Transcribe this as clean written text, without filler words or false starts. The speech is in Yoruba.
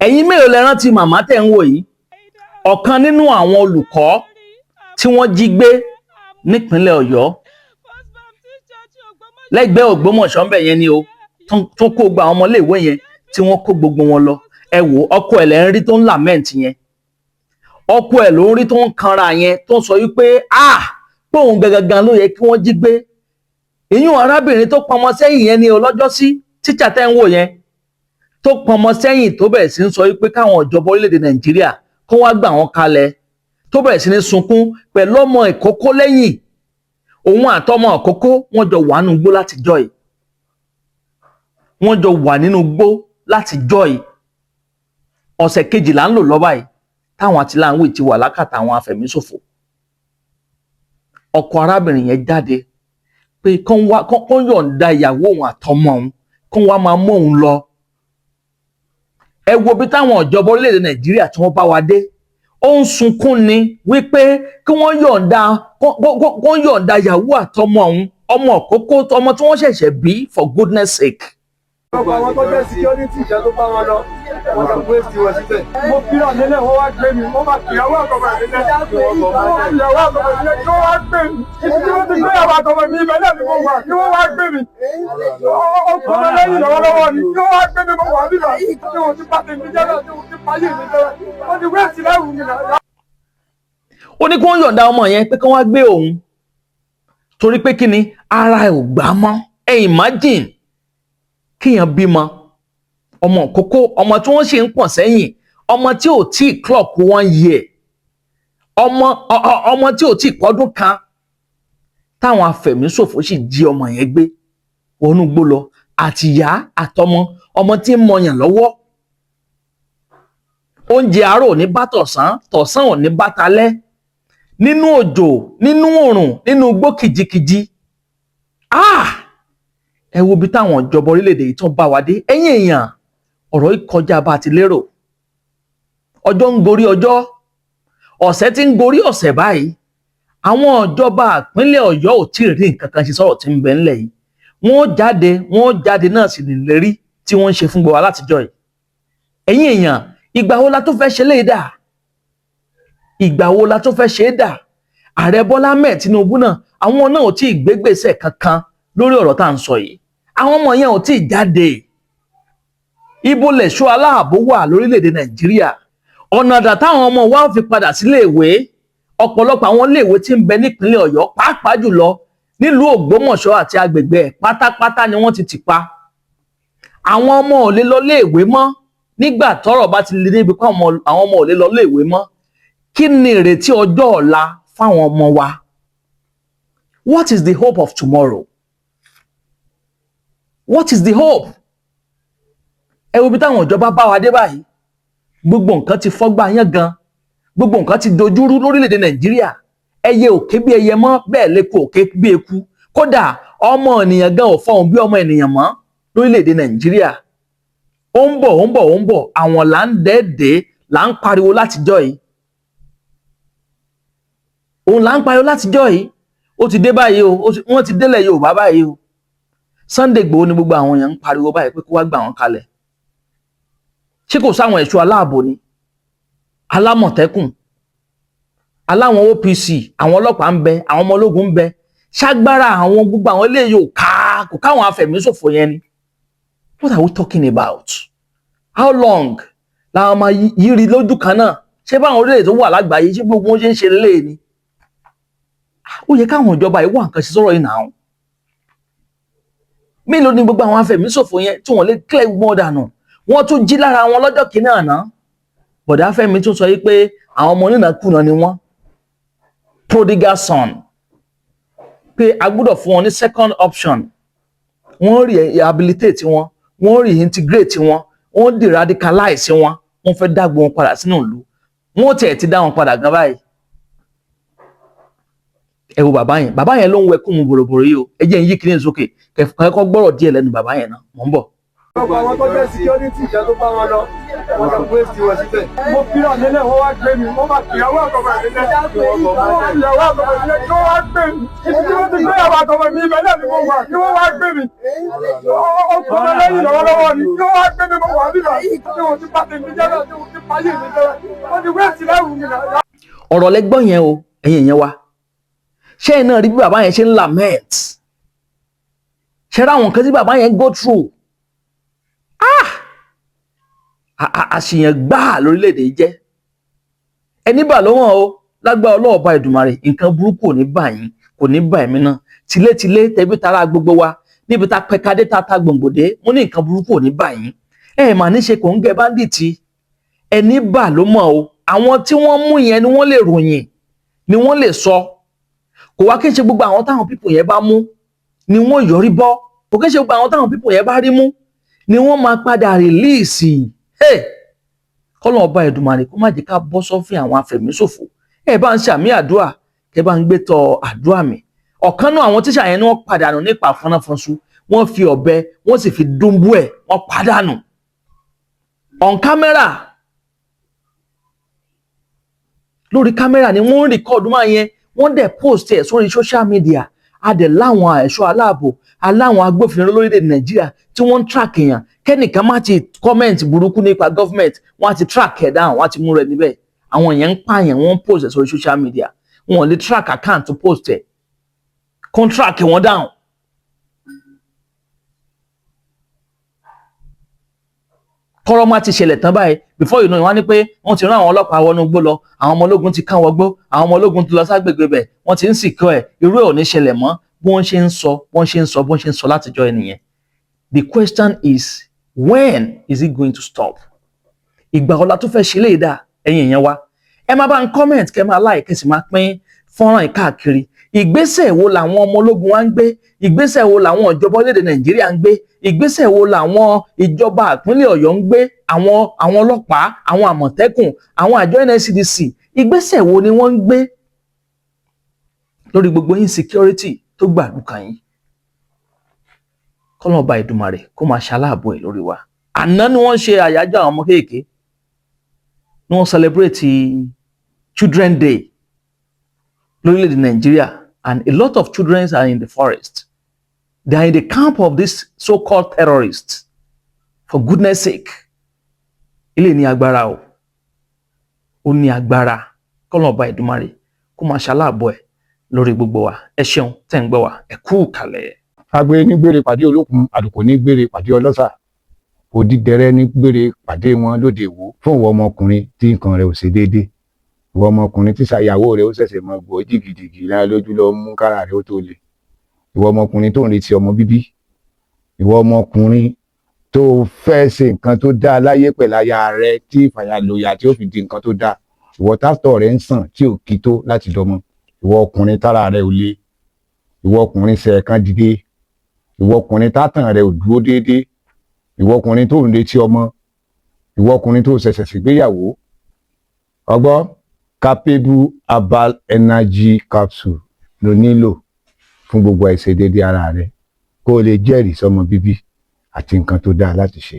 Ẹ̀yin mélòó lẹ rántí màmá tẹ̀ ń wò yìí, ọ̀kan nínú àwọn olùkọ́ tí wọ́n jí gbé nípínlẹ̀ Ọ̀yọ́, lẹ́gbẹ̀ẹ́ Ògbómọ̀ṣọ́ ńbẹ̀ yẹn ni o, tó kó gba àwọn ọmọléèwé yẹn tí wọ́n kó gbogbo wọn lọ? Ẹ wò, ọkọ ẹ̀ lẹ́ ń rí tó ń lament yẹn, ọkọ ẹ̀ ló ń rí tó ń kanra yẹn, tó ń sọ wípé, ah, póun gangan ló yẹ kí wọ́n jí gbé. Ìyún arábìnrin tó pọnmọ sẹ́yìn yẹn ni ọlọ́jọ́sí, tíṣà tẹ́ ń wò yẹn tó pọnmọ sẹ́yìn, tó bẹ̀rẹ̀ sí ń sọ wípé káwọn ìjọba orílẹ̀-èdè Nàìjíríà kó wá gbà wọ́n kalẹ̀, tó bẹ̀rẹ̀ sí ní sunkún pẹ̀lú ọmọ ìkókó lẹ́yìn. Òun àtọmọ ìkókó, wọ́n jọ wà nínú igbó látijọ́ yìí. Wọ́n jọ wà nínú igbó látijọ́ yìí. Ọ̀sẹ̀ 12 ń lò lọ́ba yìí táwọn àtìláńwì ti wà lákàtà àwọn afẹ̀míṣòfò. Ọkọ arábìnrin yẹn jáde pé kán wá, kán yọ̀ǹda ìyàwó òun àtọmọ òun, kán wá máa mú òun lọ. Ẹ wo bí táwọn ìjọba orílẹ̀-èdè Nàìjíríà tí wọ́n bá wa dé. Ó ń sunkún ni wípé kí wọ́n yọ̀ǹda, kán yọ̀ǹda ìyàwó àtọmọ òun, ọmọ àkókò, ọmọ tí wọ́n ṣẹ̀ṣẹ̀ bí, for goodness sake. Gbogbo àwọn tó jẹ́ security ìjà tó bá wọn lọ, wọ́n ti waste wọn síbẹ̀. Mo fi hàn nílẹ̀, wọ́n wá gbé mi, wọ́n máa fìyàwó àtọmọ mi lẹ́, wọ́n fìyàwó àtọmọ mi lẹ́, kí wọ́n wá gbé mi. Ibi tí wọ́n ti gbé ìyàwó àtọmọ mi, ibẹ̀ náà ni mo wà, kí wọ́n wá gbé mi. Ọkọ̀ mi lẹ́yìn lọ́wọ́lọ́wọ́ ni, kí wọ́n wá gbé mi. Mo wà níbà tí wọ́n ti pa tèmi jẹ́ náà, tí wọ́n ti pa yé mi jẹ́, wọ́n ti waste lẹ́rù mi náà. Ó ní kí wọ́n yọ̀ǹda ọmọ yẹn, pé kí wọ́n wá gbé òun, torí pé kí ni, ara ẹ̀ ò gbà mọ́. Ẹ imagine kíyàn bímọ, ọmọ kókó, ọmọ tí wọ́n ṣe ń pọ̀n sẹ́yìn, ọmọ tí ò tí ì clock 1 year, ọmọ tí ò tí ì pọ́dún kan, táwọn afẹ̀míṣòfò sì jí ọmọ yẹn gbé wọnú igbó lọ, àtìyá àtọmọ, ọmọ tí ń mọyàn lọ́wọ́. Oúnjẹ àárọ̀ ò ní bá tọ̀sán, tọ̀sán ò ní bá talẹ́, nínú òjò, nínú òrùn, nínú igbó kìjikìji. Ah, ẹ wo ibi táwọn ìjọba orílẹ̀-èdè yìí tán bá wa dé. Ẹ̀yin èèyàn, ọ̀rọ̀ yìí kọjá bá a ti lérò. Ọjọ́ ń gorí ọjọ́, ọ̀sẹ̀ tí ń gorí ọ̀sẹ̀ báyìí, àwọn ìjọba ìpínlẹ̀ Ọ̀yọ́ ò tí ì rí nǹkan kan ṣe sọ̀rọ̀ tí ń bẹ ńlẹ̀ yìí. Wọ́n jáde, wọ́n jáde náà sì nílérí tí wọ́n ń ṣe fún gbogbo wa látijọ́ yìí. Ẹ̀yin èèyàn, ìgbà wo la tó fẹ́ ṣe léyìí dà? Ìgbà wo la tó fẹ́ ṣe é dà? Ààrẹ Bọ́lá Ahmed Tinubu náà, àwọn náà ò tí ì gbégbèsè kankan lórí ọ̀rọ̀ tá à ń sọ yìí. Àwọn ọmọ yẹn ò tí ì jáde. Ibo lẹ̀ṣọ́ aláàbò wà lórílẹ̀‐èdè Nàìjíríà? Ọ̀nà àdá táwọn ọmọ wa fi padà sílé ìwé? Ọ̀pọ̀lọpọ̀ àwọn iléèwé tí ń bẹ nípínlẹ̀ Ọ̀yọ́, pàápàá jùlọ nílùú Ògbómọ̀ṣọ́ àti agbègbè ẹ̀, pátápátá ni wọ́n ti tì pa. Àwọn ọmọ ò lè lọ léèwé mọ́. Nígbà tọ́rọ̀ bá ti lè débi pé àwọn ọmọ ò lè lọ léèwé mọ́, kí ni ìrètí ọjọ́ ọ̀la fáwọn ọmọ wa? What is the hope of tomorrow? What is the hope? Ẹ wo bí táwọn ìjọba bá wa dé báyìí. Gbogbo nǹkan ti fọ́gbà yán gan, gbogbo nǹkan ti dojúrú lórílẹ̀‐èdè Nàìjíríà. Ẹyẹ ò ké bí ẹyẹ mọ́, bẹ́ẹ̀ lẹ́kọ ò ké bí eku. Kódà, ọmọ ènìyàn gan ò fọhùn bí ọmọ ènìyàn mọ́ lórílẹ̀‐èdè Nàìjíríà. Ó ń bọ̀, ó ń bọ̀, ó ń bọ̀. Àwọn là ń dẹ́ẹ̀dẹ́, là ń pariwo látijọ́ yìí. Òun là ń pariwo látijọ́ yìí. Ó ti dé báyìí o. Wọ́n ti délẹ̀ Yorùbá báyìí o. Sunday Igboho ni gbogbo àwọn èèyàn ń pariwo báyìí pé kó wá gbà wọ́n kalẹ̀. Ṣé kò sáwọn ẹ̀ṣọ́ aláàbò ni? Alámọ̀tẹ́kùn, aláwọn OPC, àwọn ọlọ́pàá ń bẹ, àwọn ọmọ ológun ń bẹ. Ṣágbára àwọn gbogbo àwọn eléyìí ò ká, kò káwọn afẹ̀míṣòfò yẹn ni? What are we talking about? How long làwọn máa yíri lójú kan náà? Ṣé báwọn orílẹ̀-èdè tó wà lágbàáyé, ṣé gbogbo wọn ṣe ń ṣe lélẹ̀ ni? Ó yẹ káwọn ìjọba yìí wá nǹkan ṣe sọ́rọ̀ yìí náà. Mélòó ni gbogbo àwọn afẹ̀míṣòfò yẹn tí wọ́n lè clear gbọ́n dànù? Wọ́n tún jí lára wọn lọ́jọ́ kìíní àná. Bọ̀dá Fẹ́mi tún sọ yìí pé àwọn ọmọ onínàkúnà ni wọ́n, prodigal son, pé a gbọ́dọ̀ fún wọn ní second option. Wọ́n rehabilitate wọn, wọ́n reintegrate wọn, wọ́n deradicalize wọn, wọ́n fẹ́ dá gbogbo wọn padà sínú ìlú. Wọ́n tiẹ̀ ti dá wọn padà gan báyìí. Ẹ wo bàbá yẹn, bàbá yẹn ló ń wẹkún mu bòròbòrò yìí o. Ẹ jẹ́ ń yí kíní sókè kẹ́kọ̀ọ́ gbọ́rọ̀ díẹ̀ lẹ́nu bàbá yẹn náà. Mò ń bọ̀. Gbogbo àwọn tó jẹ́ security ìjà tó bá wọn lọ, wọ́n ti waste wọn síbẹ̀. Mo fira nílẹ̀, wọ́n wá gbé mi, wọ́n máa fìyàwó àtọmọ mi lẹ̀. Wọ́n fìyàwó àtọmọ mi lẹ̀ kí wọ́n wá gbé mi. Ibi tí wọ́n ti gbé ìyàwó àtọmọ mi, ibẹ̀ náà ni mo wà, kí wọ́n wá gbé mi. Ọkọ mi lẹ́yìn lọ́wọ́lọ́wọ́ ni kí wọ́n wá gbé mi, mo wà níbà. Tí wọ́n ti pa tèmi jẹ́ náà, tí wọ́n ti pa yé mi jẹ́ náà, wọ́n ti waste lẹ́rù mi náà. Ọ̀rọ̀ lẹ́gbọ́n yẹn o, ẹ̀yin yẹn wa, ṣé ẹ̀ náà rí bí bàbá yẹn ṣe ń lament? Ṣe ra àwọn nǹkan tí bàbá yẹn go through? Ah, àṣìyàn gbáà lórílẹ̀‐èdè yìí jẹ́. Ẹni bà ló wọ̀n o. Lágbára ọlọ́ọ̀ba Èdùmàrè, nǹkan burúkú ò ní bà yín, kò ní bà ẹ̀mí náà, tilétilé, tẹbí tará, gbogbo wa, níbi tá pẹ̀kadé tá ta gbòǹgbòdé. Mo ní nǹkan burúkú ò ní bà yín, ẹ mà ní ṣe kò ń gẹ bandit. Ẹni bà ló mọ̀ o. Àwọn tí wọ́n mú yẹn ni wọ́n lè ròyìn, ni wọ́n lè sọ. Kò wá kí n ṣe gbogbo àwọn táwọn people yẹn bá mú ni wọ́n yọrí bọ́. Kò kí n ṣe gbogbo àwọn táwọn people yẹn bá rí mú ni wọ́n máa padà release. Kọ́lọ̀ ọba Èdùmàrè kó má jẹ́ ká bọ́ sọ́fìn àwọn afẹ̀míṣòfò. Ẹ bá ń ṣàmì àdúrà, kẹ bá ń gbé tọ àdúrà mi. Ọ̀kan náà àwọn tíṣà yẹn ni wọ́n padànù nípa fọnáfọnṣu. Wọ́n fi ọ̀bẹ, wọ́n sì fi dúnbú ẹ̀, wọ́n padànù on camera. Lórí camera ni wọ́n ń record máa yẹn, wọ́n dẹ̀ post ẹ̀ sórí social media. A dẹ̀ láwọn ẹ̀ṣọ́ aláàbò, aláwọn agbófinró lórílẹ̀‐èdè Nàìjíríà tí wọ́n ń track èèyàn. Kẹ́nìkan má ti comment burúkú nípa government, wọ́n á ti track ẹ̀ down, wọ́n á ti mú rẹ̀ níbẹ̀. Àwọn èèyàn ń pààyàn, wọ́n ń post ẹ̀ sórí social media, wọn ò lè track account tó post ẹ̀, kó track wọn down. Kọ́rọ́ má ti ṣẹlẹ̀ tán báyìí, before you know, wọ́n á ní pé wọ́n ti rán àwọn ọlọ́pàá wọnú igbó lọ, àwọn ọmọ ológun ti kán wọgbó, àwọn ọmọ ológun ti lọ ságbègbè bẹ̀, wọ́n ti ń sìnkú ẹ̀. Irú ẹ̀ ò ní ṣẹlẹ̀ mọ́. Bí wọ́n ṣe ń sọ, bí wọ́n ṣe ń sọ, bí wọ́n ṣe ń sọ látijọ́ ẹ nìyẹn. The question is, when is it going to stop? Ìgbà ọ̀la tó fẹ́ ṣe lè dà? Ẹ̀yin èèyàn wa, ẹ máa bá ń comment, kẹ́ máa like, kẹ́ sì máa pín fọ́nrán yìí káàkiri. Ìgbésẹ̀ wo làwọn ọmọ ológun wa ń gbé? Ìgbésẹ̀ wo làwọn ìjọba orílẹ̀-èdè Nàìjíríà ń gbé? Ìgbésẹ̀ wo làwọn ìjọba ìpínlẹ̀ Ọ̀yọ́ ń gbé? Àwọn ọlọ́pàá, àwọn Àmọ̀tẹ́kùn, àwọn àjọ NSCDC, ìgbésẹ̀ wo ni wọ́n ń gbé lórí gbogbo insecurity tó gbàlú kan yìí? Kọ́lọ́n ọba Ìdùmarè kó máa ṣaláàbò ẹ̀ lórí wa. Àná ni wọ́n ṣe àyájọ́ àwọn ọmọ kéèké, ni wọ́n celebrate Children Day lórílẹ̀‐èdè Nàìjíríà, and a lot of children are in the forest. They are in the camp of these so-called terrorists. For goodness sake, ilé ní agbára o, ó ní agbára. Kọ́lọ́n ọba Ìdùmarè kó máa ṣaláàbò ẹ̀ lórí gbogbo wa. Ẹ ṣeun tẹ́ ń gbọ́ wa, ẹ kú kàlẹ̀. Agbe ní gbére pàdé olókun, àlùkò ní gbére pàdé ọlọ́sà, òdìdẹrẹ́ ní gbére pàdé wọn lóde Ìwó. Fún ìwọ ọmọkùnrin tí nǹkan rẹ̀ ò ṣe déédé, ìwọ ọmọkùnrin tí ṣàyàwó rẹ̀ ó ṣẹ̀ṣẹ̀ mọ gbọ́ jìgìjìgì lára lójú lọ mú kára rẹ̀ ó tó le, ìwọ ọmọkùnrin tó ń retí ọmọ bíbí, ìwọ ọmọkùnrin tó fẹ́ ṣe nǹkan tó dáa láyé pẹ̀lú aya rẹ̀ tí ìfàyàlòyà tí ó fi di nǹkan tó dáa, ìwọ tátọ̀ rẹ̀ ń sàn tí ò kí tó láti dọmọ, ìwọ ọkùnrin tára rẹ̀ ò le, ìwọ ọkùnrin ṣẹ̀ẹ̀kan dìde, ìwọ ọkùnrin tátàn rẹ̀ ò dúró déédéé, ìwọ ọkùnrin tó ń retí ọmọ, ìwọ ọkùnrin tó ṣẹ̀ṣẹ̀ ṣègbéyàwó, ọgbọ́ Capable Herbal Energy Capsule ló nílò fún gbogbo àìṣedéédéé ara rẹ, kó o lè jẹ́rìí sọmọ bíbí àti nǹkan tó dáa láti ṣe.